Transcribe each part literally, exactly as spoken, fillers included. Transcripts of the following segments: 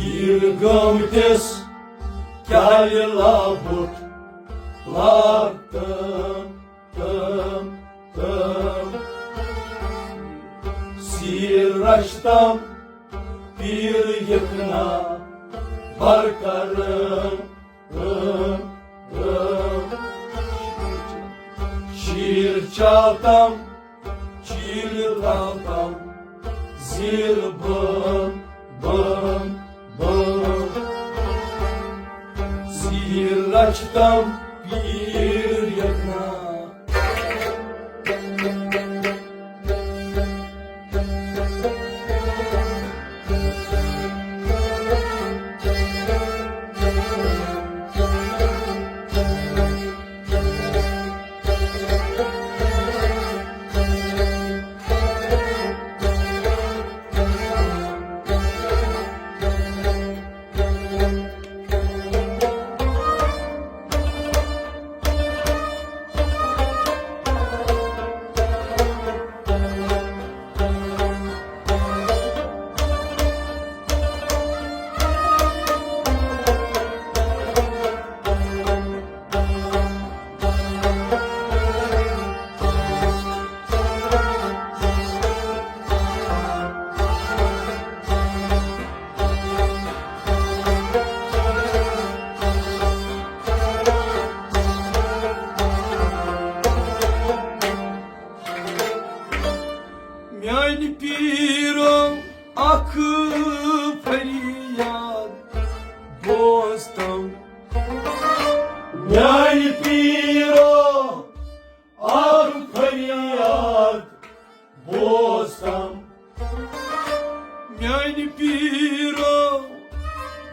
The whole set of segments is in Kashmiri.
تیٖر گٲمتِس کیٛالہِ لابُٹ لاگ تہٕ، تہٕ، تہٕ۔ سیٖر رچھتم پیٖر یِکنا بر کرن۔ شیٖر چاوتم، چیٖر تاوتم، زیٖر بٲم، بٲم، بٲم۔ زیٖر رچھتم پیٖر یِکنا۔ میانہِ پیٖرو اکھ فریاد بوزتم۔ میانہِ پیٖرو اکھ فریاد بوزتم۔ میانہِ پیٖرو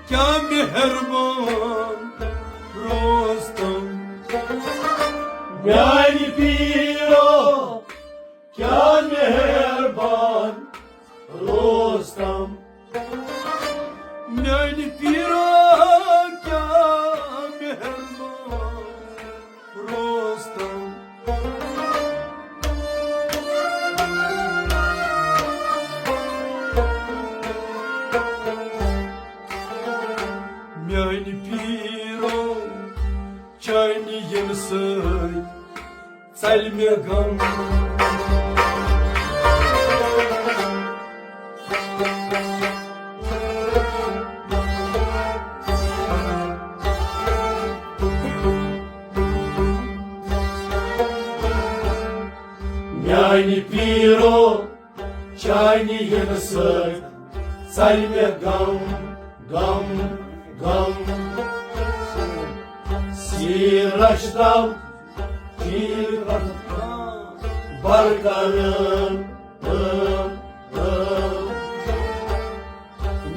کیٛاہ مہربان روزتم۔ میانہِ پیٖرو کیٛاہ مہربان روزتم۔ میانہِ پیٖرو کیٛاہ مہربان روزتم۔ میانہِ پیٖرو چانہِ یِنہٕ سۭتۍ ژلہِ مےٚ غم۔ میانہِ پیٖرو چانہِ یِنہٕ سۭتۍ ژلہِ مےٚ غم، غم، غم۔ سیٖر رچھتم، چیٖر رچھتم، بر کرن،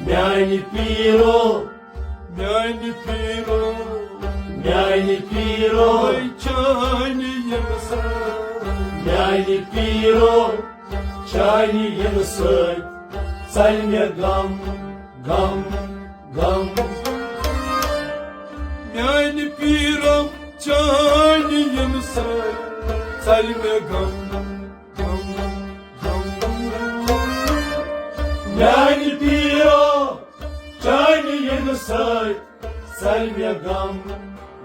میانہِ پیٖرو، میانہِ پیٖرو، میانہِ پیٖرو، چانہِ یِنہٕ سۭتۍ۔ میانہِ پیٖرو، چانہِ یِنہٕ سۭتۍ ژلہِ مےٚ غم، غم، غم۔ میانہِ پیٖرو، چانہِ یِنہٕ سۭتۍ ژلہِ مےٚ غم، غم، غم۔ میانہِ پیٖرو، چانہِ یِنہٕ سۭتۍ ژلہِ مےٚ غم،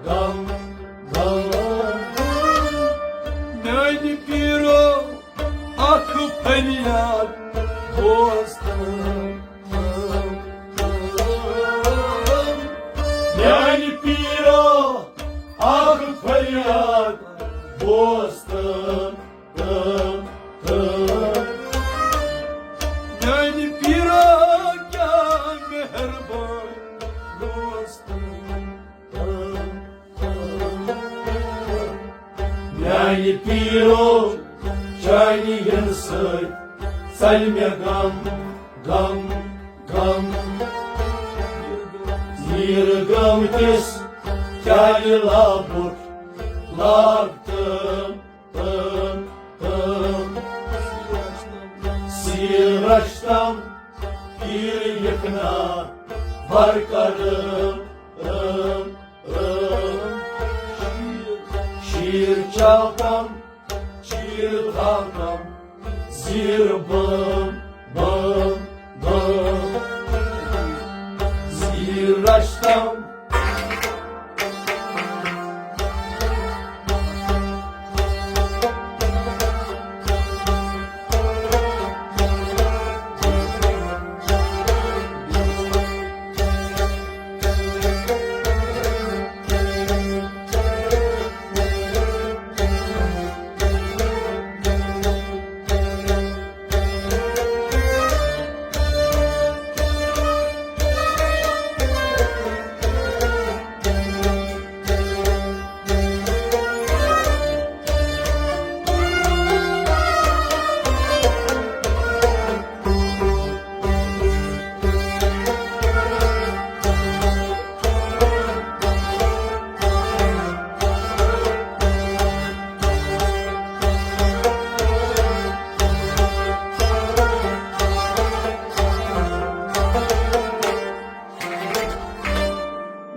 غم، غم۔ میانہِ پیٖرو، اکھ فریاد بوز تہٕ۔ میانہِ پیٖرو، اکھ فریاد بوز تہٕ۔ میانہِ پیٖرو، کیٛاہ مہربان روز تہٕ۔ میانہِ پیٖرو، چانہِ یِنہٕ سۭتۍ ژلہِ مےٚ غم، غم، غم۔ تیٖر گٲمتِس کیٛالہِ لابُٹ لاگ تہٕ، تہٕ، تہٕ۔ سیٖر رچھتم، پیٖر یِکنا بر کرن۔ شیٖر چاوتم، چیٖر تھاوتم، زیٖر بٲم، بٲم، بٲم۔ رشتم۔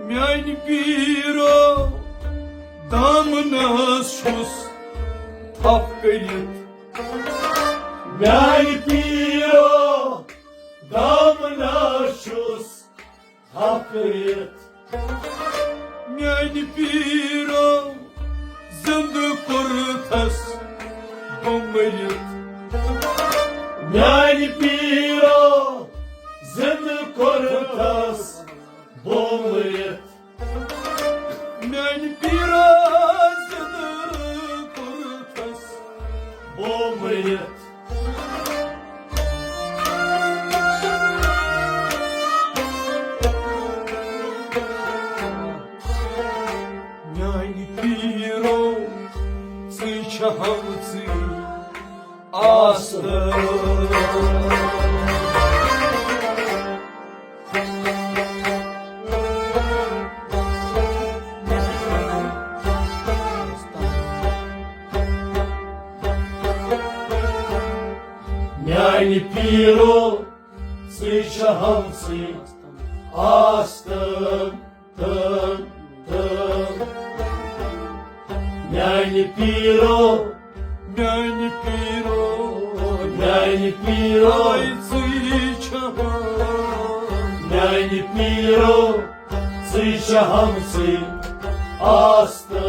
میانہِ پیٖرو دامنس چھُس تھپھ کٔرِتھ۔ میانہِ پیٖرو دامنس چھُس تھپھ کٔرِتھ۔ میانہِ پیٖرو زِندٕ کوٚرتھس بہٕ مٔرِتھ۔ میانہِ پیٖرو زِندٕ کوٚرتھس بہٕ مٔرِتھ۔ میانہِ پیٖرو زِندٕ کوٚرتھس بہٕ مٔرِتھ۔ میانہِ پیٖرو، ژٕے چھےٚ ہمژٕے آستہٕ۔ میانہِ پیٖرو، ژٕے چھےٚ ہمژٕے آستہٕ۔ تہٕ، تہٕ۔ میانہِ پیٖرو، میانہِ پیٖرو، میانہِ پیٖرو، ژٕے چھےٚ۔ میانہِ پیٖرو، ژٕے چھےٚ ہمژٕے آستہٕ۔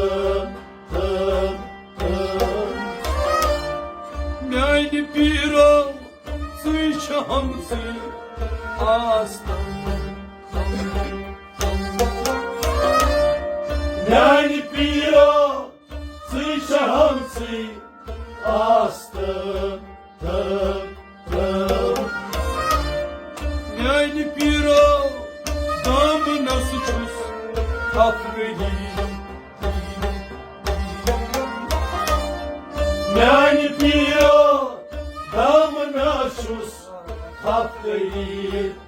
تہٕ، تہٕ۔ میانہِ پیٖرو، ژٕے چھےٚ ہمژٕے آستہٕ۔ میانہِ پیٖرو، ژٕے چھےٚ ہمژٕے آستہٕ۔ میانہِ پیٖرو، دامنس چھُس تھپھ کٔرِتھ۔ میانہِ پیٖرو، دامنس چھُس تھپھ کٔرِتھ۔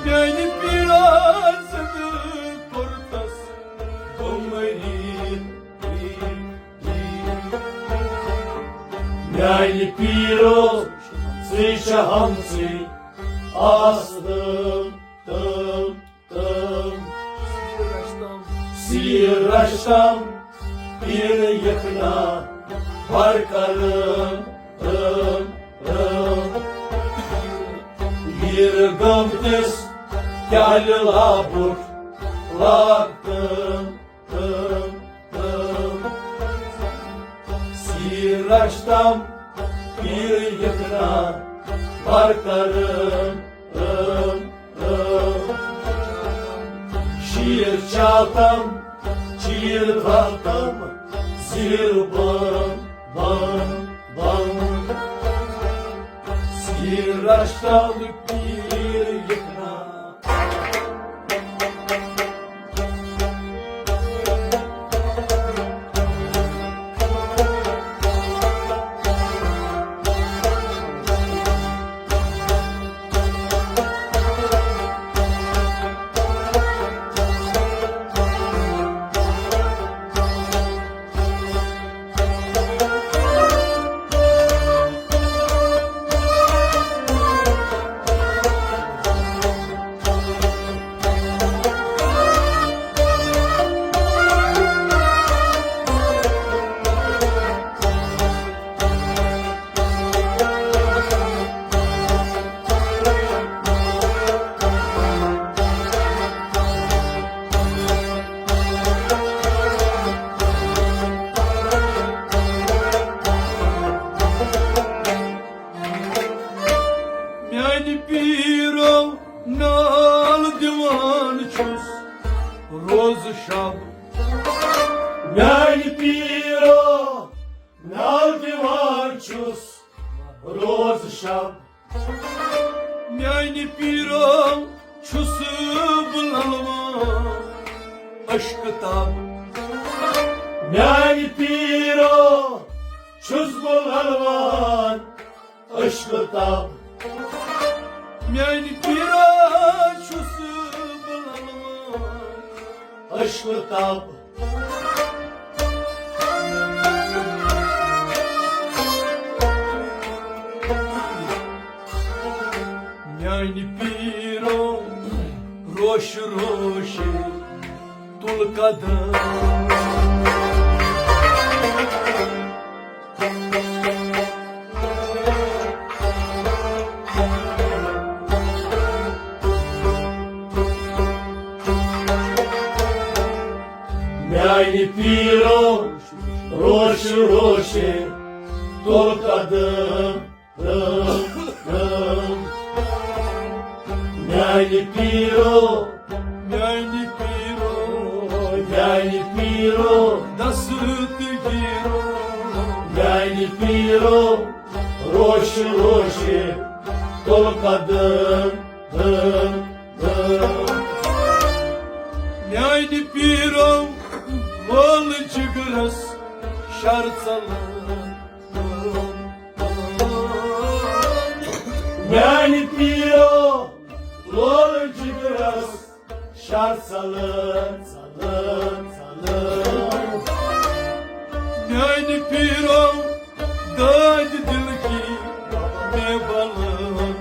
میانہِ پیٖرو، زِندٕ کوٚرتھس بہٕ مٔرِتھ۔ میانہِ پیٖرو، ژٕے چھےٚ ہمژٕے آستہٕ۔ تہٕ، تہٕ۔ سیٖر رشتم، پیٖرٕ یخنا، بر کرم، رم، رم۔ ویٖر گٲمتِس کیٛالہِ لابُک لاگتہٕ۔ سیٖر رشتم، پیٖرٕ یخنا، بر کرم، رم، رم۔ شیٖر چاتم، چیٖر دلتم، زیٖر بم، بم، بم۔ سیٖر رشتم، پیٖرٕ یخنا۔ میانہِ پیٖرو نال دِوان چھُس روزٕ شب۔ میانہِ پیٖرو نال دِوان چھُس روزٕ شب۔ میانہِ پیٖرو چھُس بہٕ للوان عشقہٕ تب۔ میانہِ پیٖرو چھُس بہٕ للوان عشقہٕ تب۔ میانہِ پیٖرو چھُس بہٕ للوان عشقہٕ تب۔ میانہِ پیٖرو روش روش تُل قدم۔ میانہِ پیٖرو روش روش تُل قدم۔ میانہِ پیٖرو، میانہِ پیٖرو، میانہِ پیٖرو، دست گیٖرو۔ میانہِ پیٖرو روش روش تُل قدم۔ میانہِ پیٖرو وول جگرس شر ژلان۔ میانہِ پیٖرو وول جگرس شر ژلان، ژلان، ژلان۔ میانہِ پیٖرو دادِ دل کی مےٚ بلان۔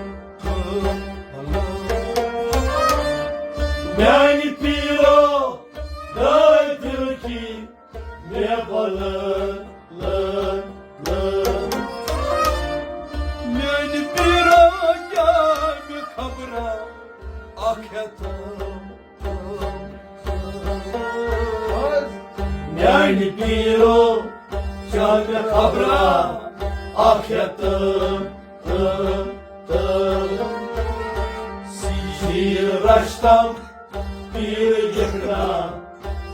میانہِ پیٖرو دادِ دل کی مےٚ بلان، لان، لان۔ میانہِ پیٖرو کیٛاہ مےٚ خبرا اکھ ہیتم۔ میانہِ پیٖرو کیٛاہ مےٚ خبرا اکھ ہیتم۔ شیٖر رچھتم پیٖر یکنا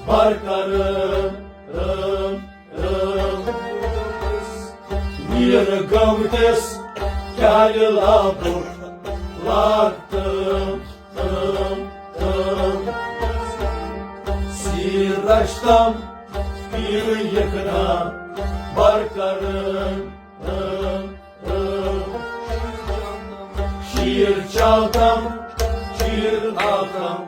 بر کرم۔ میٖر گٲمتِس کیٛالہِ لابُک لاگتم۔ شیٖر رچھتم پیٖر یکنا بر کرم۔ شیٖر چاوتم، شیٖر آوتم۔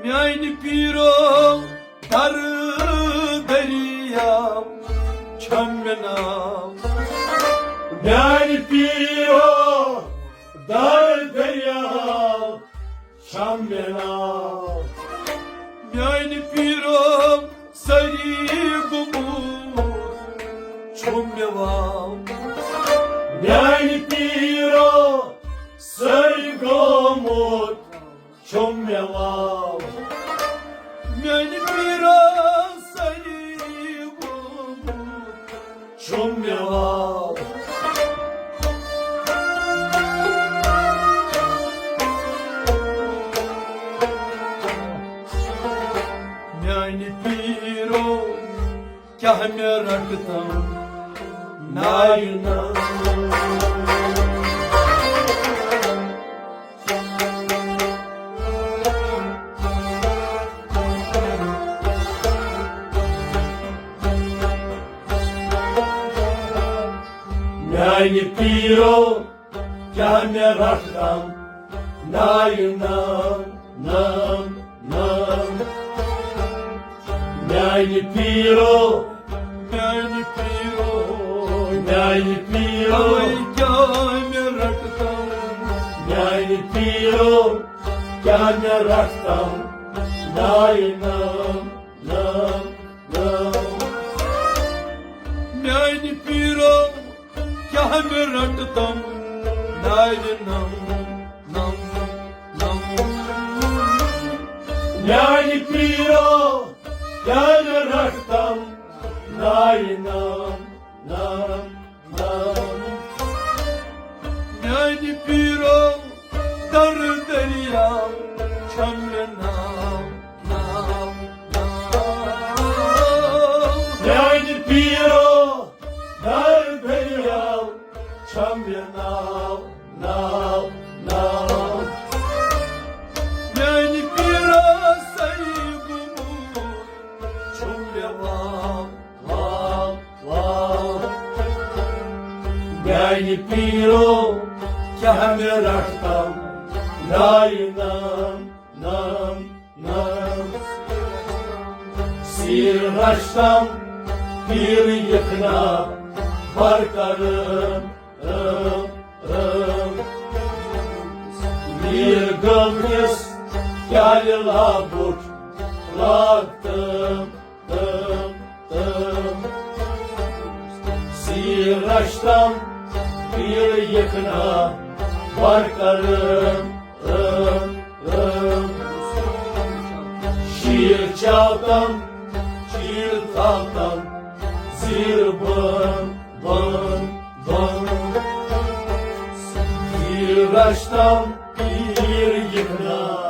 میانہِ پیٖرو در دریاو چھم مےٚ ناو۔ میانہِ پیٖرو در دریاو چھم مےٚ ناو۔ میانہِ پیٖرو سٲری گوٚمُت چھُم مےٚ واو۔ میانہِ پیٖرو سٲری گوٚمُت چھُم مےٚ واو۔ میانہِ پیٖرو سٲری گوٚمُت چھُم مےٚ واو۔ میانہِ پیٖرو کیٛاہ مےٚ رٹتم ناینہ۔ یہِ پیٖرو کیٛاہ مےٚ رٹھ تم نایہِ نام، نام، نام۔ میانہِ پیٖرو، میانہِ پیٖرو، میانہِ پیٖرو، اوے کیٛاہ مےٚ رٹھ تم۔ میانہِ پیٖرو کیٛاہ مےٚ رٹھ تم نایہِ نام، نام، نام۔ میانہِ پیٖرو کیٛاہ مےٚ رٹھ تم نایہِ نم، نم، نم۔ میانہِ پیٖرو کیٛاہ مےٚ رٹھ تم نایہِ نم، نم، نم۔ میانہِ پیٖرو در دٔریاو چھم مےٚ ناو، ناو، ناو۔ میانہِ پیٖرو در دٔریاو چھم مےٚ ناو، ناو، ناو۔ میانہِ پیٖرو سیبہٕ موٗل چھُم مےٚ واو، واو، واو۔ میانہِ پیٖرو کیٛاہ مےٚ رٹھ تم نایہِ نام، نام، نام۔ سیٖر رچھ تم پیٖر یِکھنا بر کرم، رم، رم۔ میٖر گٲمِس کیٛالہِ لا بوٚٹھ لاگ تم، تم، تم۔ سیٖر رچھ تم پیٖر یِکھنا بر کرم، رم، رم۔ شیٖر چاو تم، شیٖر تھاو تم، زیٖر بم، بم، بم۔ زیٖر رچھ تم پیٖر یِکھنا۔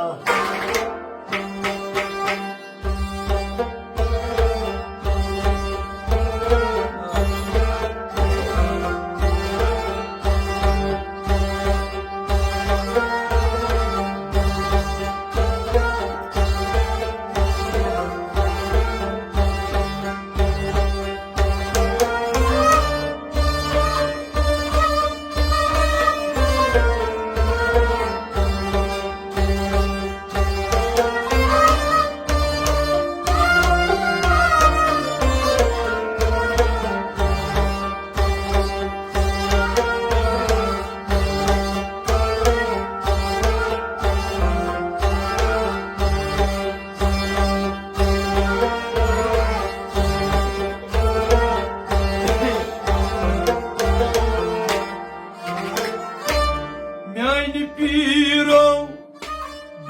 میانہِ پیٖرو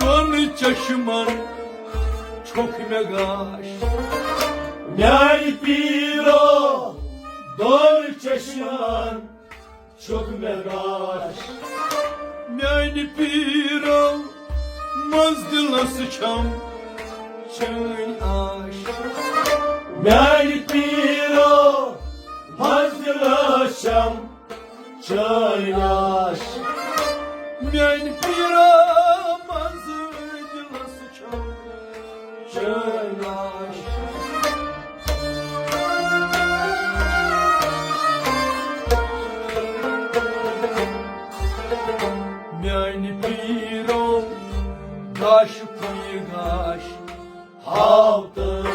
دۄن چشمن چھوٚک مےٚ گاش۔ میانہِ پیٖرو دۄن چشمن چھوٚک مےٚ گاش۔ میانہِ پیٖرو منٛز دِلس چھم چٲنۍ آش۔ میانہِ پیٖرو منٛز دِلس چھم چٲنۍ آش۔ میانہِ پیٖرو منٛز دِلس چھم چٲنۍ آش۔ میانہِ پیٖرو گاش پُیہِ گاش ہاو تہٕ۔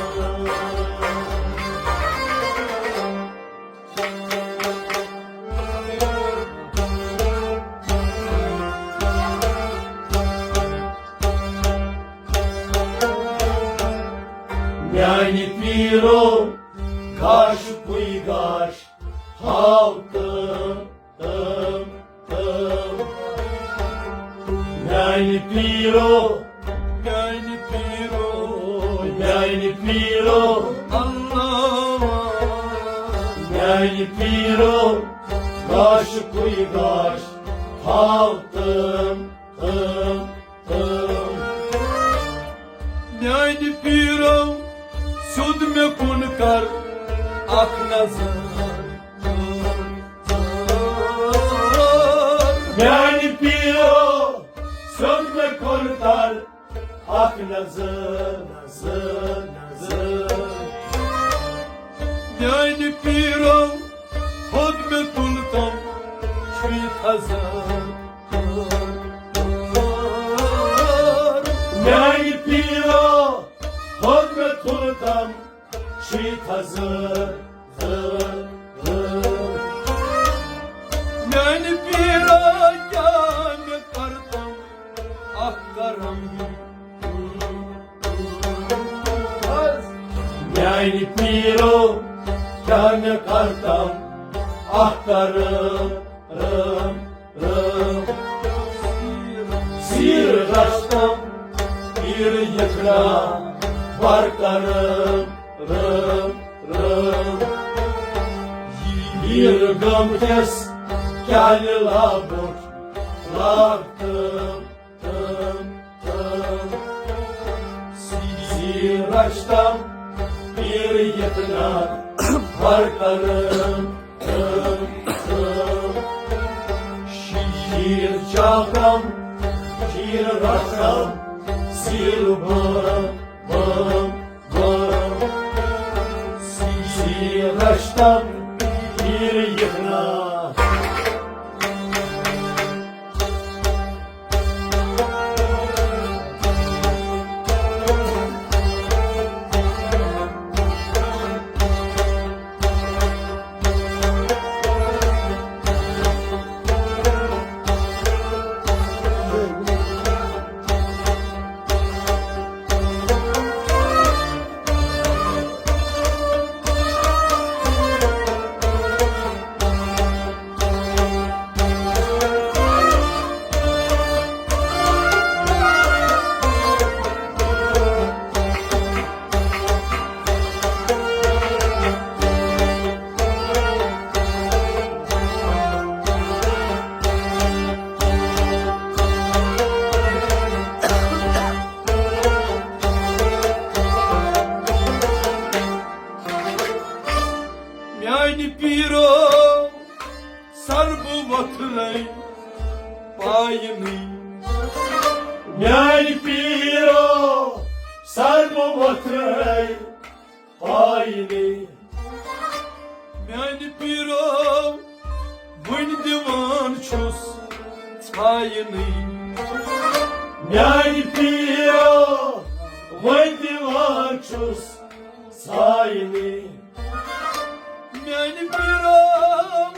میانہِ پیٖرو گاش پُیہِ گاش ہاو تہٕ، تہٕ، تہٕ۔ میانہِ پیٖرو، میانہِ پیٖرو، میانہِ پیٖرو، اللہ۔ میانہِ پیٖرو گاش پُیہِ گاش ہاو تہٕ، تہٕ۔ میانہِ پیٖرو، سیوٚد مےٚ کُن کر اکھ نظر۔ میانہِ پیٖرو، سیوٚد مےٚ کُن کر اکھ نظر، نظر، نظر۔ میانہِ پیٖرو، تھوٚد مےٚ تُل تم میانہِ پیٖرو، تھوٚد مےٚ تھُلہٕ دم، شیٖتھ حضرت۔ میانہِ پیٖرو، کیٛاہ مےٚ کرتم اکھ کرم۔ میانہِ پیٖرو، کیٛاہ مےٚ کرتم اکھ کرم۔ رم، رم۔ سیٖر رچتم پیٖر یکنا بر کرم۔ رم، رم۔ ییٖر گم کِس کیٛالہِ لابُٹ لاگتم۔ تم، تم۔ سیٖر رچتم پیٖر یکنا بر کرم۔ تم، تم۔ شیٖر چاکم، شیٖر رچتم، سیٖر بم، بم، بم۔ سیٖر رچتم پیٖر یکنا۔ میانہِ پیٖرو، سر بہٕ وۄتھرے پاینٕے۔ میانہِ پیٖرو، سر بہٕ وۄتھرے پاینٕے۔ میانہِ پیٖرو، وُنہِ دِوان چھُس ژھاینٕے۔ میانہِ پیٖرو، وُنہِ دِوان چھُس ژھاینٕے۔ میانہِ پیٖرو،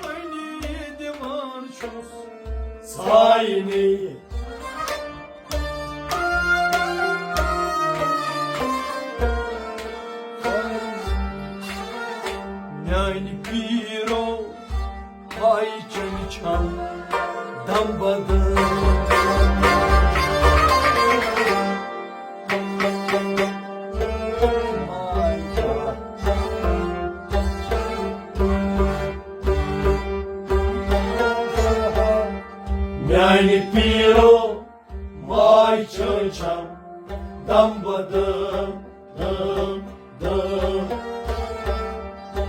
وُنہِ دِوان چھُس ژھاینٕے۔ میانہِ پیٖرو، پاے چنہِ چھم دم بدم۔ میانہِ پیٖرو، ماے چٲنۍ چھم دم بدم، دم، دم۔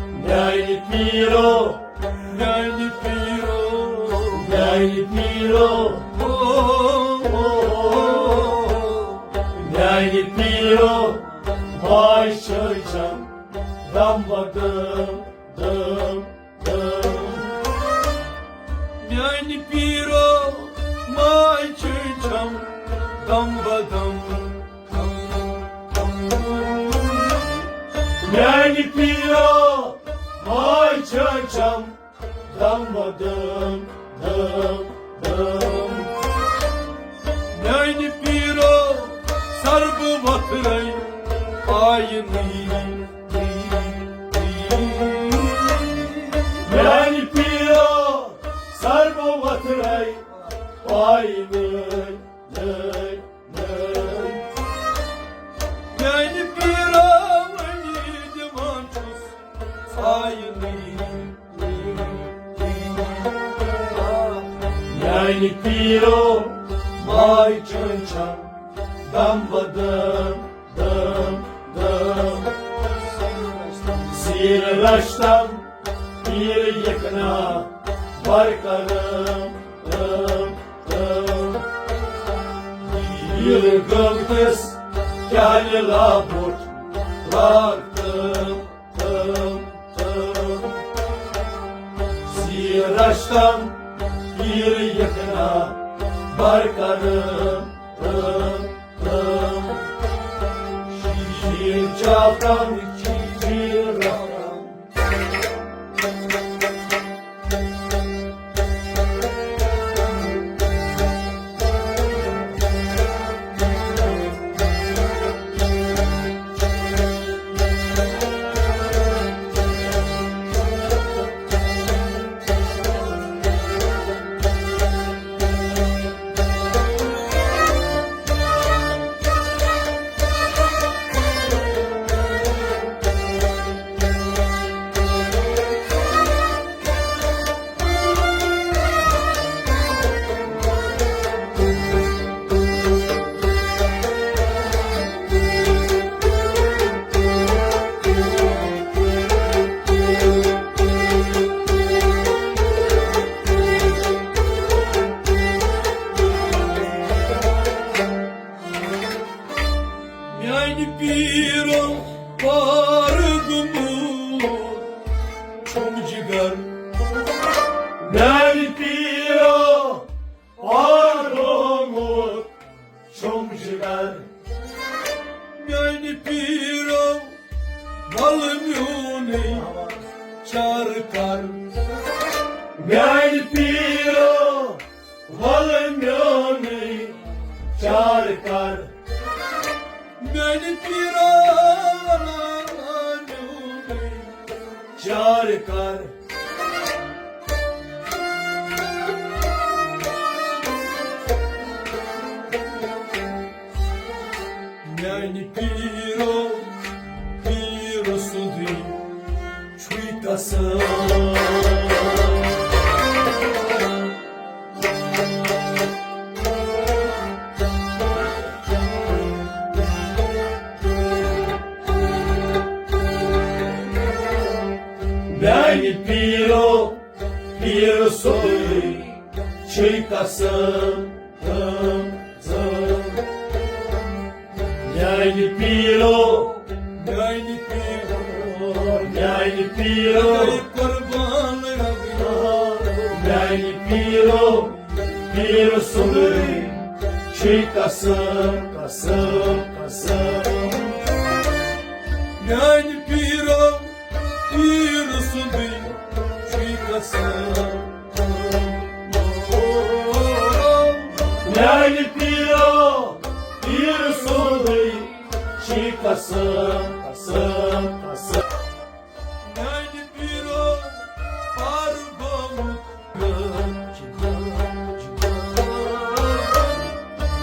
میانہِ پیٖرو، میانہِ پیٖرو، میانہِ پیٖرو، او، او، او۔ میانہِ پیٖرو، ماے چٲنۍ چھم دم بدم، دم۔ میانہِ پیٖرو، ماے چٲنۍ چھم دم بدم۔ میانہِ پیٖرو، ماے چٲنۍ چھم دم بدم، دم، دم۔ میانہِ پیٖرو، سر بہٕ وۄتھرے پاینٕے۔ میانہِ پیٖرو، سر بہٕ وۄتھرے پاینٕے، نٔے، نٔے۔ میانہِ پیٖرو، وۄنۍ دِوان چھُس ژھاینٕے۔ میانہِ پیٖرو، ماے چٲنۍ چھم دم بدم، دم، دم۔ سیٖر رشتم، پیٖر یکنا، بر کرم، رم، رم۔ پیٖر گٲمتِس کیٛالہِ لابُٹ لاگ تم، تم، تم۔ سیٖر رشتم، پیٖر یکنا، بر کرم، رم، رم۔ میانہِ پیٖرو پار گوٚمُت چھُم جِگر۔ میانہِ پیٖرو پار گوٚمُت چھُم جِگر۔ میانہِ پیٖرو، وَلہٕ میونُے چارٕ کر۔ میانہِ پیٖرو، وَلہٕ میونُے چارٕ کر۔ میانہِ پیٖرو، وَلہٕ میونُے چارٕ کر۔ میانہِ پیٖرو، پیٖرٕ سُنٛدٕے چھُے قسم۔ میانہِ پیٖرو، پیٖرٕ سُنٛدٕے چھُے قسم۔ میانہِ پیٖرو، میانہِ پیٖرو، میانہِ پیٖرو، قربان۔ میانہِ پیٖرو، پیٖرٕ سُنٛدٕے چھُے قسم، قسم، قسم۔ میانہِ پیٖرو، پیٖرٕ سُنٛدٕے چھُے قسم۔ میانہِ پیٖرو، پیٖرٕ سُنٛدٕے چھُے قسم، قسم، قسم۔ میانہِ پیٖرو، پار گوٚمُت۔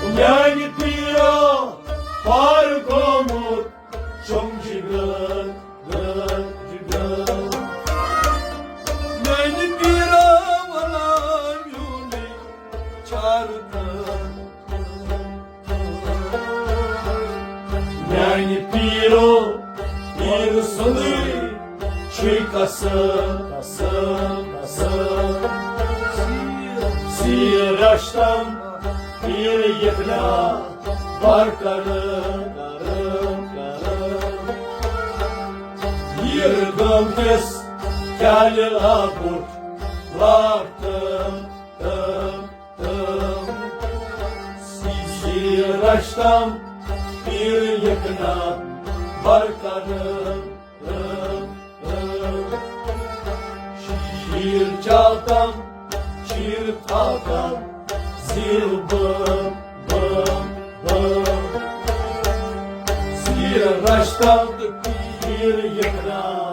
میانہِ پیٖرو، پار گوٚمُت چھُم جِگر، جِگر، جِگر۔ میانہِ پیٖرو، وَلہٕ میونُے چارٕ کر۔ میانہِ پیٖرو، پیٖرٕ سُنٛدٕے چھُے قسم، قسم، قسم۔ سیٖر رَچھتم پیٖرٕ یِکنا بر کرم، کرم، کرم۔ پیٖرٕ گام کِس کیٛالہِ آبُٹ وارتم، تم، تم۔ سیٖر رَچھتم پیٖرٕ یِکنا بر کرم۔ شیٖر چاوتم، شیٖر تھاوتم، زیٖر بٲم، بٲم، بٲم۔ زیٖر رَچھتم تہٕ شیٖر یِکھرا۔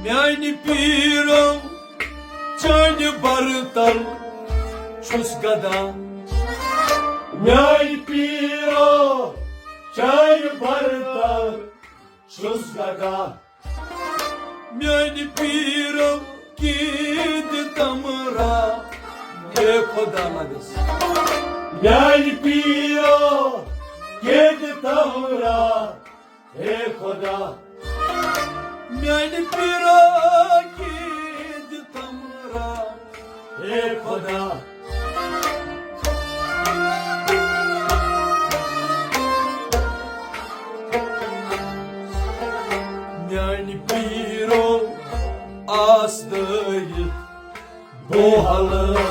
میانہِ پیٖرو، چانہِ برتل چھُس گدا۔ میانہِ پیٖرو، چانہِ برتل چھُس گدا۔ میانہِ پیٖرو، کید تمرا، اے خدا لگس۔ میانہِ پیٖرو، کید تمرا، اے خدا۔ میانہِ پیٖرو، کید تمرا، اے خدا۔ میانہِ پیٖرو، آس دٲرِتھ بوہلہٕ۔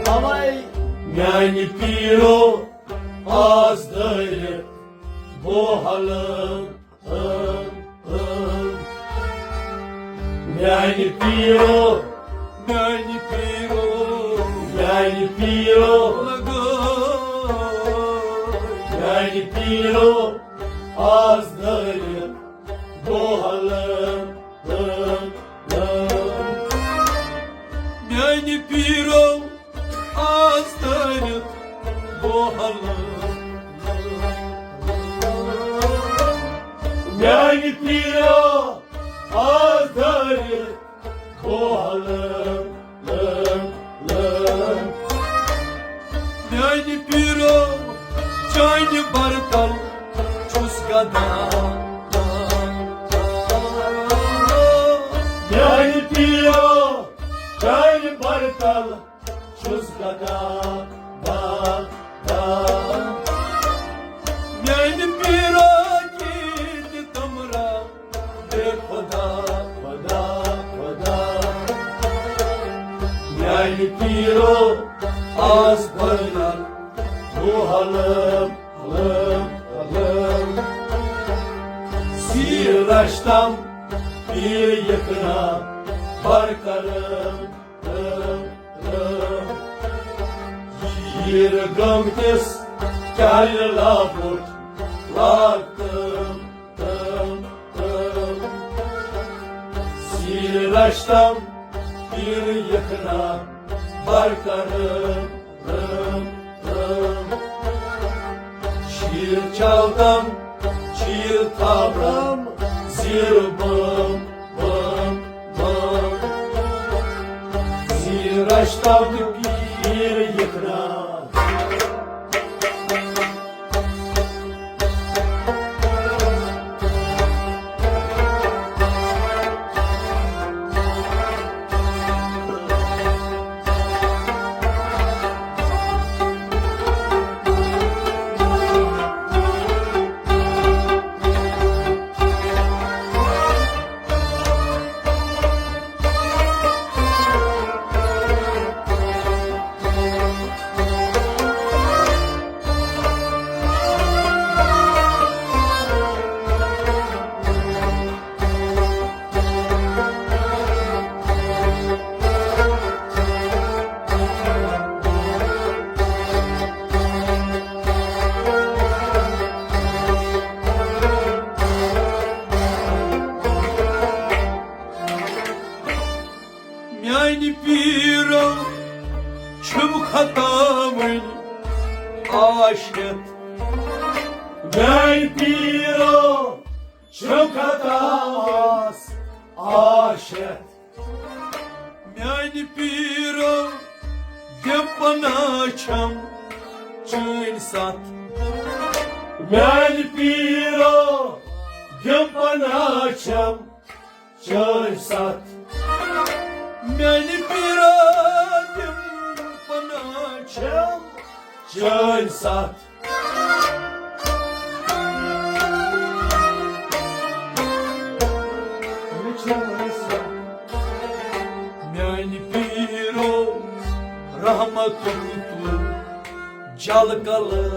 اوے میانہِ پیٖرو، آس دٲرِتھ بوہلہٕ۔ میانہِ پیٖرو، میانہِ پیٖرو، میانہِ پیٖرو، لگٲے۔ میانہِ پیٖرو، آس دٲرِتھ بوہلہٕ۔ میانہِ پیٖرو، آس دٲرِتھ بوہلہٕ۔ میانہِ پیٖرو، آس دٲرِتھ بوہلہٕ۔ میانہِ پیٖرو، چانہِ برتل چھُس گدا۔ میانہِ پیٖرو، چانہِ برتل چھُس گدا، دا، دا۔ میانہِ پیٖرو، کید تمرا، اے خدا، خدا، خدا۔ میانہِ پیٖرو، آس بنان بوہلہٕ، ہلہٕ، ہلہٕ۔ سیٖر رشتم، پیٖر یکنا، برکرم۔ ییٖر گٲمتِس کیٛالہِ لابُٹ لاگ تٲم، تٲم، تٲم۔ سیٖر رشتم، پیٖر یکنا، برکرم، رم، رم۔ شیٖر چالتم، شیٖر تھاورم، زیٖر بٲم، بٲم، بٲم۔ زیٖر رشتم، پیٖر یکنا۔ میانہِ پیٖرو، چھُم خطا وۄنۍ آش ہٮ۪تھ۔ میانہِ پیٖرو، چھُم خطا آس، آش ہٮ۪تھ۔ میانہِ پیٖرو، دِم پناہ چھم چٲنۍ ستھ۔ میانہِ پیٖرو، دِم پناہ چھم چٲنۍ ستھ۔ میانہِ پیٖرو، دِم پناہ چھم چٲنۍ ستھ۔ میانہِ پیٖرو، رحمتُک تُل جل قلم۔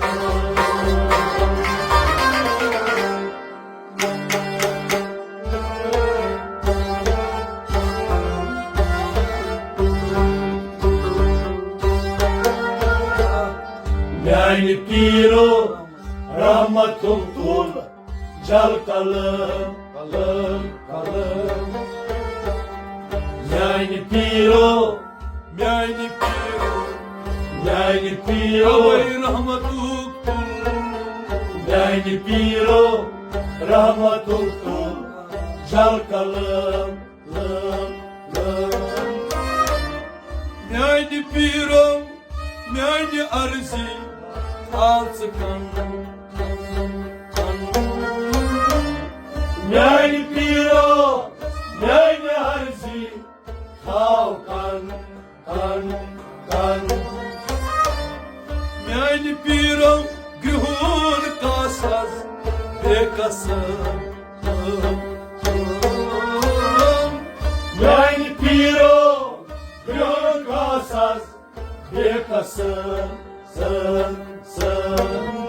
میانہِ پیٖرو رحمتُک تُل جل قلم، قلم، قلم۔ میانہِ پیٖرو، میانہِ پیٖرو، میانہِ پیٖرو۔ اوے رحمتُک تُل۔ میانہِ پیٖرو رحمتُک تُل جل قلم، قلم، قلم۔ میانہِ پیٖرو، میانہِ عرضی تھاو ژٕ کن۔ میانہِ پیٖرو، میانہِ عرضی تھاو کن، کن، کن۔ میانہِ پیٖرو، گرٛہُن کاسس بے قسم۔ میانہِ پیٖرو، گرٛہُن کاسس بے قسم، سم، سم۔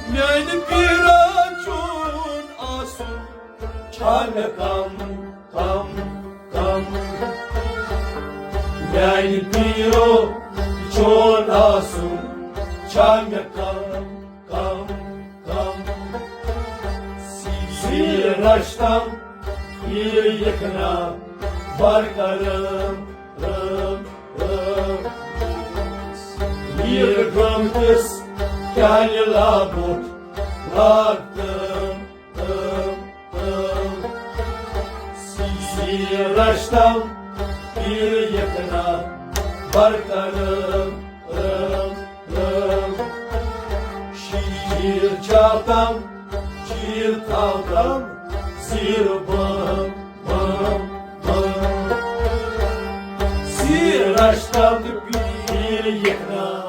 میانہِ پیٖرو، چون آسُن چھا مےٚ کم، کم، کم۔ میانہِ پیٖرو، چون آسُن چھا مےٚ کم، کم، کم۔ سیر رشتم، پیٖر یکنا، بر کرم، رم، رم۔ پیٖر گٲمتِس کیٛاہ لیلا بوٚٹھ لاگ تم، تم، تم۔ سیر رشتم، پیٖر یکنا، بر کرم، رم، رم۔ شیر چاپتم، شیر تھاوتم، سیر بم، بم، بم۔ سیر رشتم، پیٖر یکنا۔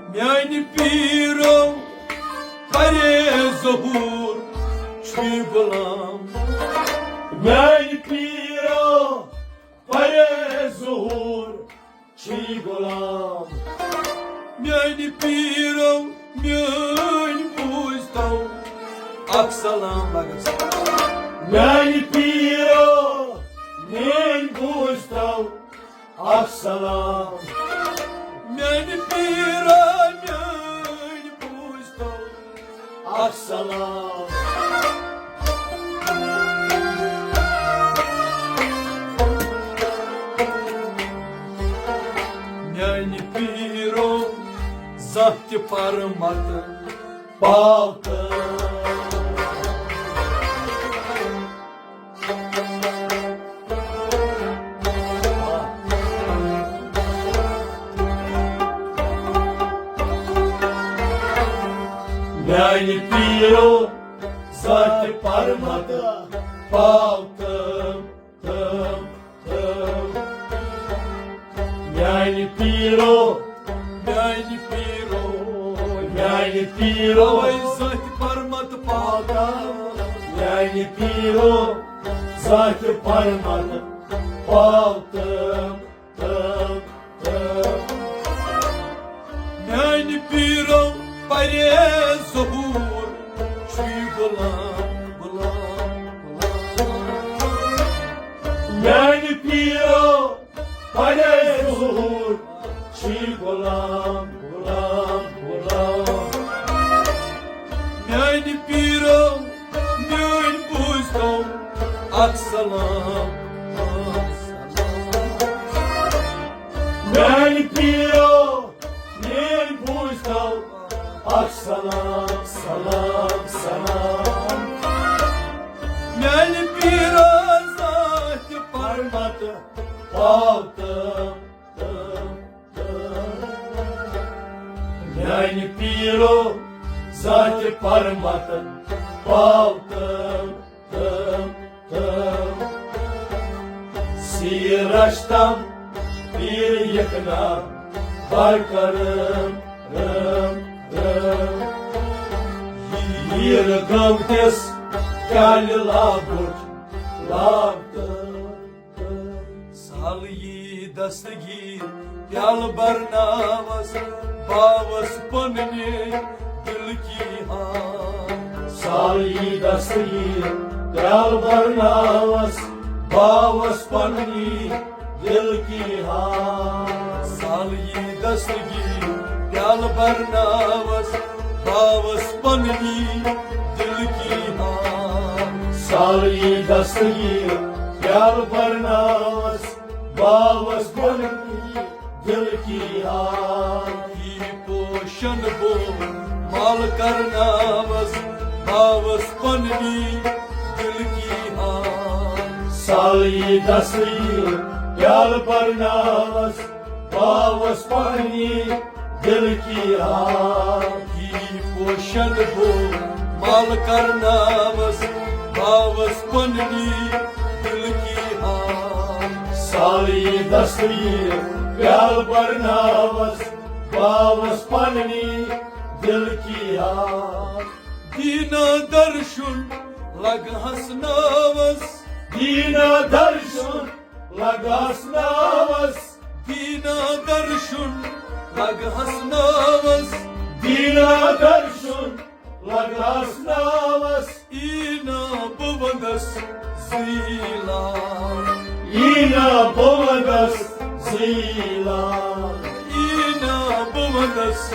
میانہِ پیٖرو، پرے ظہور چھُے غلام۔ میانہِ پیٖرو، پرے ظہور چھُے غلام۔ میانہِ پیٖرو، میٲنۍ بوٗزتو اکھ سلام لگس۔ میانہِ پیٖرو، میٲنۍ بوٗزتو اکھ سلام۔ میانہِ پیٖرو، میٲنۍ بوٗزتو اکھ سلام۔ میانہِ پیٖرو، زانٛہہ تہِ پر مت پاو تہٕ۔ میانہِ پیٖرو، زانٛہہ تہِ پر مت پاو تہٕ، تہٕ، تہٕ۔ میانہِ پیٖرو، میانہِ پیٖرو، میانہِ پیٖرو۔ اوے زانٛہہ تہِ پر مت پاو تہٕ۔ میانہِ پیٖرو، زانٛہہ تہِ پر مت پاو تہٕ، تہٕ، تہٕ۔ میانہِ پیٖرو، پرے ظہور چھُے غلام، غلام، غلام۔ میانہِ پیٖرو، پرے ظہور چھُے غلام، غلام، غلام۔ میانہِ پیٖرو، میٲنۍ بوٗزتو اکھ سلام۔ میانہِ پیٖرو، میٲنۍ بوٗزتو اکھ سلام، سلام، سلام۔ پاو تہٕ میانہِ پیٖرو ذاتِ پرمت پاو تہٕ سیر رشتم پیر یکنا بر کرم رم رم۔ ییر گام کس کالہِ لابُٹ لاب تہٕ سال یی دستگیر پیال برناوس باوس پننہِ دل کی ہاں۔ سال یی دستگیر پیال برناوس باوس پننہِ دل کی ہاں۔ سال یی دستگیر پیال برناوس باوس پننہِ دل کی ہاں۔ سال یی دستگیر پیال برناوس باوس پننہِ دل کی ہاں۔ یی پوشن بو مال کرناوس باوس پننہِ دل کی ہاں۔ سال یی دستگیر پیال برناوس باوس پننہِ دل کی ہاں۔ یی پوشن بو مال کرناوس باوس پننہِ دل کی ہاں۔ سال یی دستگیر پیال برناوس باوس پننہِ دل کی ہاں۔ دینا درشن لگ ہسناوس۔ دینا درشن لگ ہسناوس۔ دینا درشن لگ ہسناوس۔ دینا درشن لگ ہسناوس۔ اینا بو ونس زیلا۔ اینا بو ونس زیلا۔ اینا بو ونس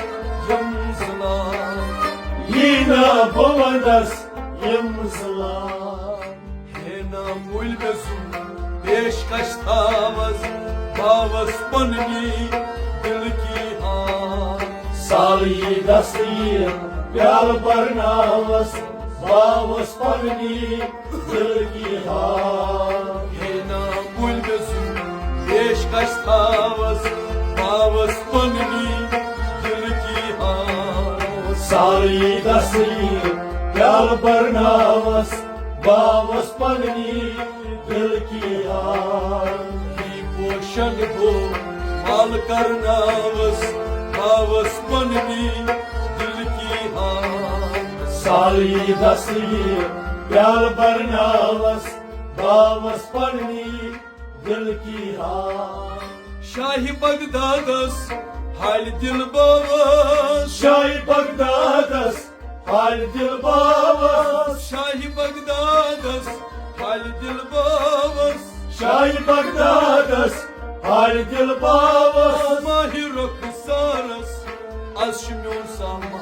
یمزلا۔ اینا بو ونس یمزلا۔ ہے نا مُلۍ مےٚ سُنٛد پیشکش تھاوس باوس پننہِ دل کی ہاں۔ سال یی دستگیر پیال برناوس باوس پننہِ دل کی ہاں۔ ہے نا مُلۍ مےٚ سُنٛد پیشکش تھاوس باوس پننہِ دل کی ہاں۔ سال یی دستگیر پیال برناوس باوس پننہِ دل کی ہاں۔ یی پوشن بو مال کرناوس باوس پننہِ دل کی ہاں۔ سال یی دستگیر پیال برناوس باوس پننہِ دل کی ہاں۔ شاہِ بغدادس حالہِ دل باوس۔ شاہِ بغدادس حالہِ دل باوس۔ شاہِ بغدادس حالہِ دل باوس۔ شاہِ بغدادس حالہِ دل باوس۔ ماہِ رخسارس از چھُ میون سال۔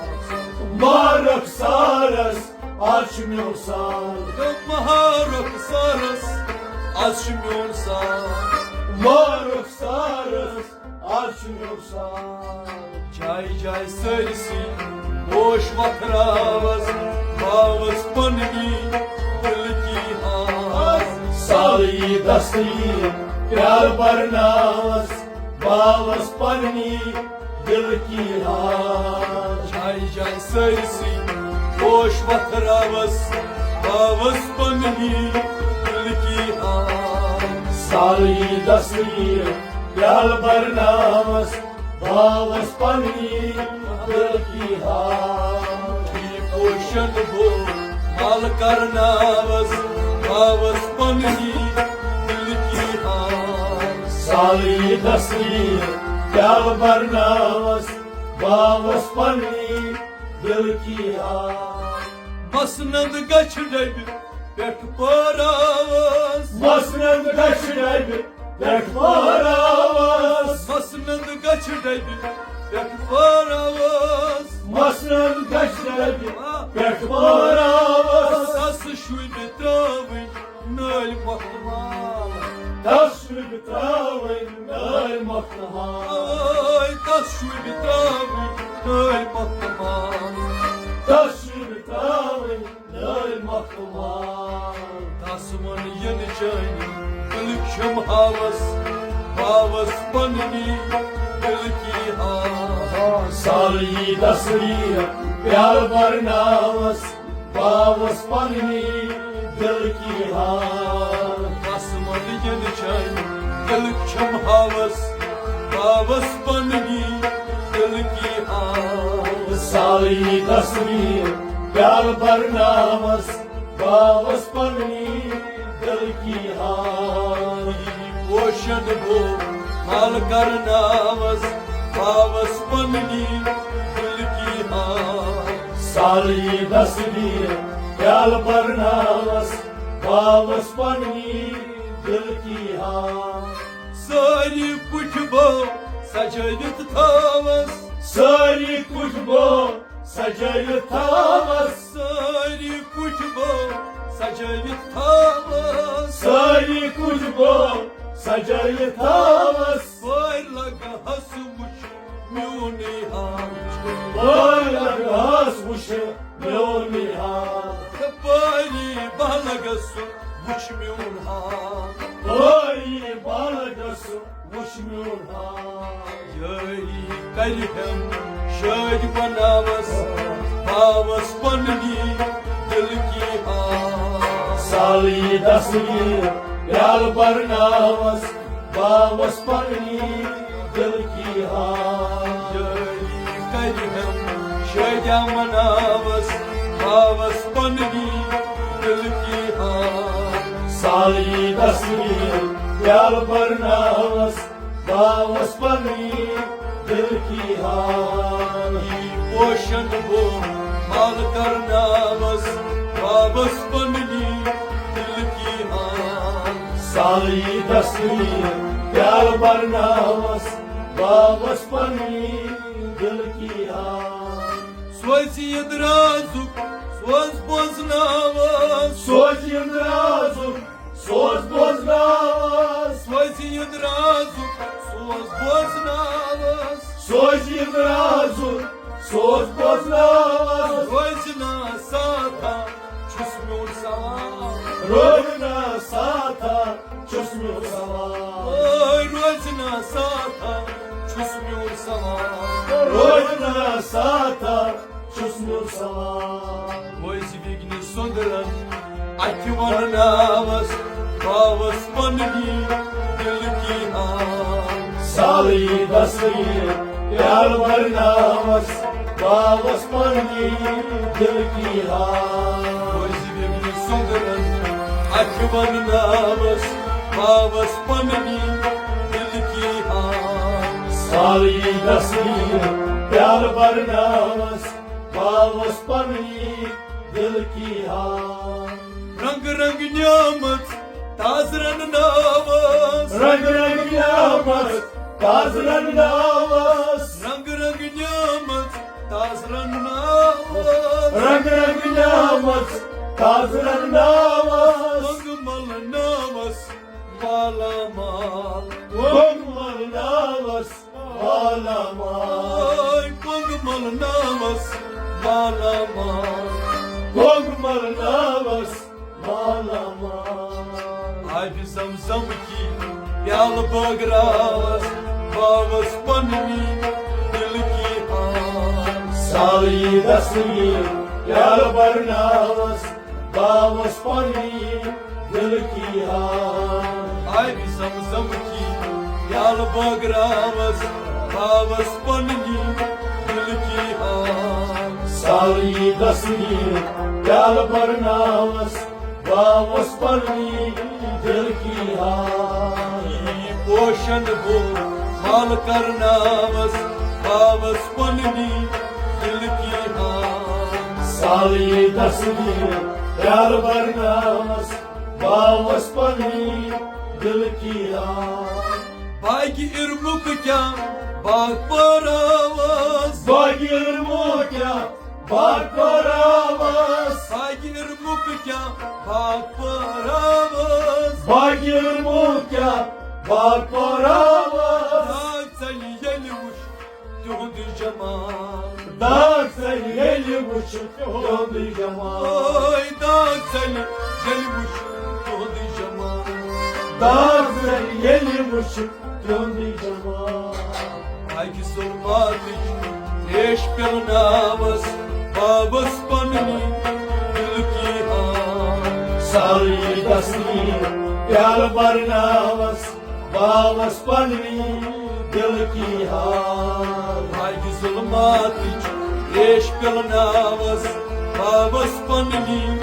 ماہِ رخسارس از چھُ میون سال۔ ماہِ رخسارس از چھُ میون سال۔ ماہِ رخسارس از چھُ میون سال۔ جایہِ جایہِ سٲرسٕے پوش وۄتھراوس باوس پننہِ دل کی ہاں۔ سال یی دستگیر پیال برناوس باوس پننہِ دل کی ہاں۔ جایہِ جایہِ سٲرسٕے پوش وۄتھراوس باوس پننہِ دل کی ہاں۔ سال یی دستگیر پیال برناوس باوس پننہِ دل کی ہاں۔ یی پوشن بو مال کرناوس باوس پننہِ دل کی ہاں۔ سال یی دستگیر پیال برناوس باوس پننہِ دل کی ہاں۔ مسند گچھِ ڈبہِ پٮ۪ٹھ پٲراوس۔ مسند گچھِ ڈبہِ پٮ۪ٹھ پٲراوس۔ مسند گچھِ ڈبہِ پٮ۪ٹھ پٲراوس۔ مسند گچھِ ڈبہِ پٮ۪ٹھ پٲراوس۔ تس شُبہِ ترٲوٕنۍ نٲلۍ مۄختہٕ مال۔ تس شُبہِ ترٲوٕنۍ نٲلۍ مۄختہٕ مال۔ اوے، تس شُبہِ ترٲوٕنۍ نٲلۍ مۄختہٕ مال۔ تس شُبہِ ترٲوٕنۍ نٲلۍ مۄختہٕ مال۔ تس ووٚن ینہٕ چٲنۍ دلٕکۍ چھِم ہاوس پاوس پننی دل کی ہار۔ سال یی دستگیر پیال برناوس، پاوس پننی دل کی ہار۔ آسمان ین چن دل چھم ہاوس، پاوس پننی دل کی ہار۔ سال یی دستگیر پیال برناوس، پاوس پننی دل کی ہار۔ پوشن بو مال کرناوس، پاوس پننی دل کی ہار۔ سال یی دستگیر پیال برناوس، پاوس پننی دل کی ہار۔ ساری کچھ بو سجٲوِتھ تھاوس، ساری کچھ بو سجٲوِتھ تھاوس۔ ساری کچھ بو سجٲوِتھ تھاوس۔ ساری کچھ بو سجٲوِتھ تھاوس۔ پٲرۍ لگہس وٕچھ میونٕے حال۔ پٲرۍ لگہس وٕچھ میونٕے حال۔ پٲری بہٕ لگس وٕچھ میون حال۔ پٲری بہٕ لگس وٕچھ میون حال۔ یٲری کرِ ہم شٲدۍ بناوس، پاوس پننی دل کی ہار۔ سال یی دستگیر پیال برناوس، پاوس پننی دل کی ہار۔ یٲری کرِ ہم شٲدۍ مناوس، پاوس پننی دل کی ہار۔ سال یی دستگیر پیال برناوس، پاوس پننی دل کی ہار۔ پوشن بو مال کرناوس، پاوس پننی دل کی ہار۔ سال یی دستگیر پیال برناوس، پاوس پننی دل کی ہار۔ سوزِ یہِ درازُک سوز بوزناوس۔ سوزِ یہِ درازُک سوز بوزناوس۔ سوزِ یہِ درازُک سوز بوزناوس۔ سوزِ یہِ درازُک سوز بوزناوس۔ روزِ نا ساتھا چھُس میون سوال۔ روزِ نا ساتھا چھُس میون سوال۔ اے، روزِ نا ساتھا چھُس میون سوال۔ روزِ نا ساتھا چھُس میون سوال۔ روزِ وِگنہِ سۄندرن اَتھِ ونناوس، پاوس پننی دل کی ہار۔ سال یی دستگیر پیال برناوس، پاوس پننی دل کی ہار۔ روزِ وِگنہِ سۄندرن اَتھِ ونناوس، پاوس پننی دل کی ہار۔ سال یی دستگیر پیال برناوس، پاوس پننی دل کی ہار۔ رنگ رنگ نعمت تاز رنناوس۔ رنگ رنگ نعمت تاز رنناوس۔ رنگ رنگ نعمت تاز رنناوس۔ رنگ رنگ نعمت تاز رنناوس۔ رنگ ملناوس مالا مال۔ کۄنٛگ ملناوس مالا مال۔ کۄنٛگ ملناوس مالا مال۔ کۄنٛگ ملناوس مالا مال۔ آبِ زم زم کی پیالہٕ بٲگراوس، پاوس پننی دل کی ہار۔ سال یی دستگیر پیالہٕ برناوس، پاوس پننی دل کی ہار۔ آبِ زم زم کی پیالہٕ بٲگراوس، پاوس پننی دل کی ہار۔ سال یی دستگیر پیالہٕ برناوس، پاوس پننی دل کی ہار۔ یی پوشن بو مال کرناوس، پاوس پننی دل کی ہار۔ سال یی دستگیر پیالہٕ برناوس، پاوس پننی دل کی ہار۔ باغِ ارمُک کیا باغ پراوس۔ باغِ ارمُک کیا باغ پراوس۔ باغِ ارمُک کیا باغ پراوس۔ باغِ ارمُک کیا باغ پراوس۔ داغ ژلہِ ییٚلہِ وٕچھ تِہُنٛد جمال۔ داغ ژلہِ ییٚلہِ وٕچھ تِہُنٛد جمال۔ اے داغ ژلہِ ییٚلہِ وٕچھ تِہُنٛد جمال۔ داغ ژلہِ ییٚلہِ وٕچھ تُہُنٛدُے جمال۔ اَکہِ ظُلماتٕچ ترٛیش پِلناوَس باوَس پنٛنہِ دِلکی حال۔ سالٕے دستگیٖر پیالہٕ برناوَس باوَس پنٛنہِ دِلکی حال۔ اَکہِ ظُلماتٕچ ترٛیش پِلناوَس باوَس پنٛنہِ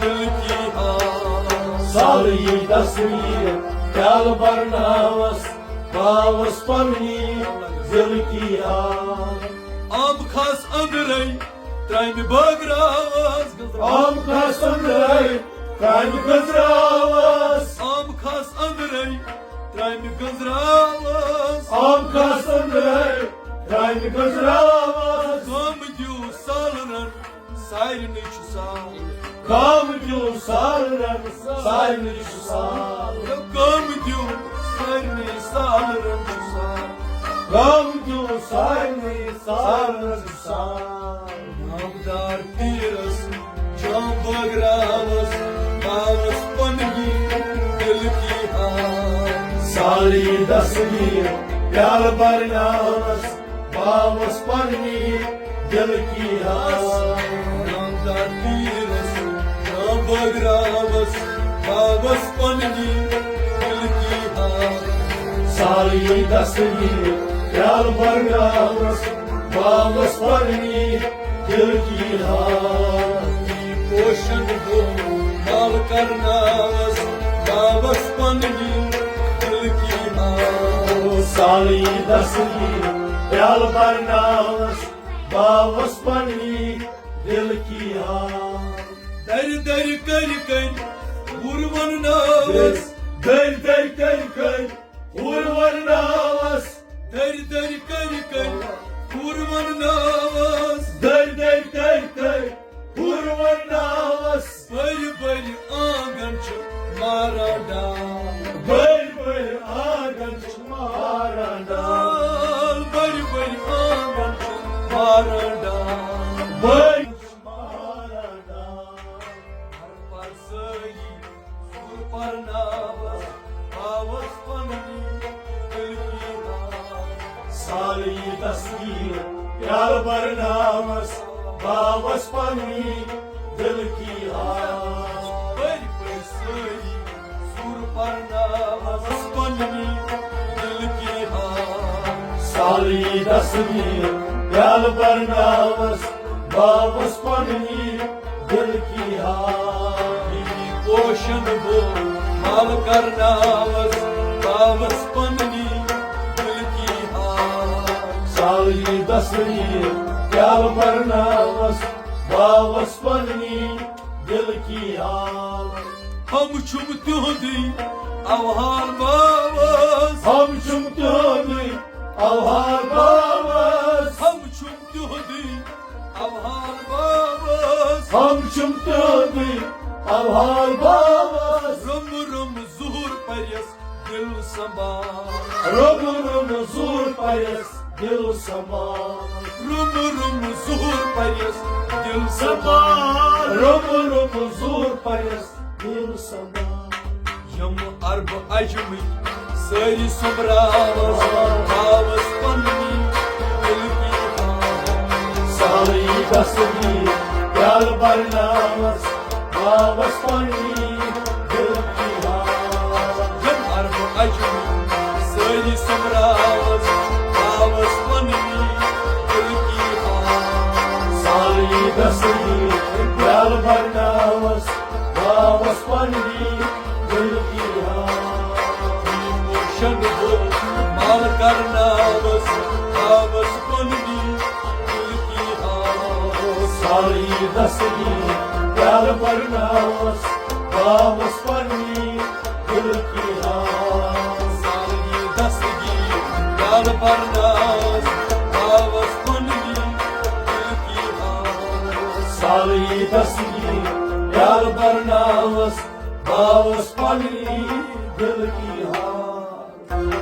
دِلکی حال۔ سالٕے دستگیٖر پیالہٕ برناوَس باوَس پنٛنہِ دِلکی حال۔ عام خاص أنٛدرَے ترٛامہِ بٲگراوَس۔ عام خاص أنٛدرَے ترٛامہِ گٔنٛزراوَس۔ عام خاص أنٛدرَے ترٛامہِ گٔنٛزراوَس۔ عام خاص أنٛدرَے ترٛامہِ گٔنٛزراوَس۔ غم دیوٗ سالرَن سارنٕے چھُ سال۔ غم دیوٗ سالرَن سارنٕے چھُ سال۔ غم دیوٗ سارنٕے سالرَن چھُ سال۔ غم دیوٗ سارنٕے سالرَن چھُ سال۔ نامدار پیٖرَس جام بٲگراوَس باوَس پنٛنہِ دِلکی حال۔ سالٕے دستگیٖر پیالہٕ برناوَس باوَس پنٛنہِ دِلکی حال۔ نامدار پیٖرَس جام بٲگراوَس باوَس پنٛنہِ دِلکی حال۔ سالٕے دستگیٖر پیالہٕ برناوَس باوَس پنٛنہِ دِلکی حال۔ پوشن گوٚو مال کرناوَس باوَس پنٛنہِ دِلکی حال۔ سالٕے دستگیٖر پیالہٕ برناوَس باوَس پنٛنہِ دِلکی حال۔ دَرِ دَرِ کَرِ کَرِ گُر وَنناوَس۔ دَرِ دَرِ کَرِ کَرِ گُر وَنناوَس۔ دَرِ دَرِ کَرِ کَرِ گُر وَنناوَس۔ دَرِ دَرِ کَرِ کَرِ گُر وَنناوَس۔ بٔرۍ بٔرۍ آنٛگن چھُ ماران ڈال۔ بٔرۍ بٔرۍ آنٛگن چھُ ماران ڈال۔ بٔرۍ بٔرۍ آنٛگن چھُ ماران ڈال۔ بٔرۍ چھُ ماران ڈال۔ ہر پرسٲیی سُر پرناوَس باوَس پنٛنہِ دِلکی حال۔ سالٕے دستگیٖر پیالہٕ برناوَس باوَس پنٛنہِ دِلکی حال۔ بٔرۍ بٔرۍ سٲری سُر پرناوَس پنٛنہِ دِلکی حال۔ سالٕے دستگیٖر پیالہٕ برناوَس باوَس پنٛنہِ دِلکی حال۔ پوشن بو مال کرناوَس باوَس پنٛنہِ دِلکی حال۔ سالٕے دستگیٖر پیالہٕ برناوَس باوَس پنٛنہِ دِلکی حال۔ ہم چھُم تِہُنٛدُے اوحال باوَس۔ ہم چھُم تِہُنٛدُے اوحال باوَس۔ ہم چھُم تِہُنٛدُے اوحال باوَس۔ ہم چھُم تِہُنٛدُے اوحال باوَس۔ رُم رُم ظہوٗر پَرٮ۪س دِل سنبھال۔ رُم رُم ظہوٗر پَرٮ۪س دِل سنبھال۔ رُم رُم ظہوٗر پَرٮ۪س دِل سنبھال۔ رُم رُم ظہوٗر پَرٮ۪س دِل سنبھال۔ یِم عربہٕ عجمٕکۍ سٲری سوٚمبراوَس، باوَس پنٛنہِ دِلکی حال۔ سالٕے دستگیٖر پیالہٕ برناوَس، باوَس پنٛنہِ دِلکی حال۔ یِم عربہٕ عجمٕکۍ سٲری سوٚمبراوَس، باوَس پنٛنہِ دِلکی حال۔ سالٕے دستگیٖر پیالہٕ برناوَس، باوَس پنٛنہِ دِلکی حال۔ پوشن بو مال کرناوَس، باوَس پنٛنہِ دِلکی حال۔ سالٕے دستگیٖر پیالہٕ برناوَس، باوَس پنٛنہِ دِلکی حال۔ سالٕے دستگیٖر پیالہٕ برناوَس، باوَس پنٛنہِ دِلکی حال۔ سالٕے دستگیٖر پیالہٕ برناوَس، باوَس پنٛنہِ دِلکی حال۔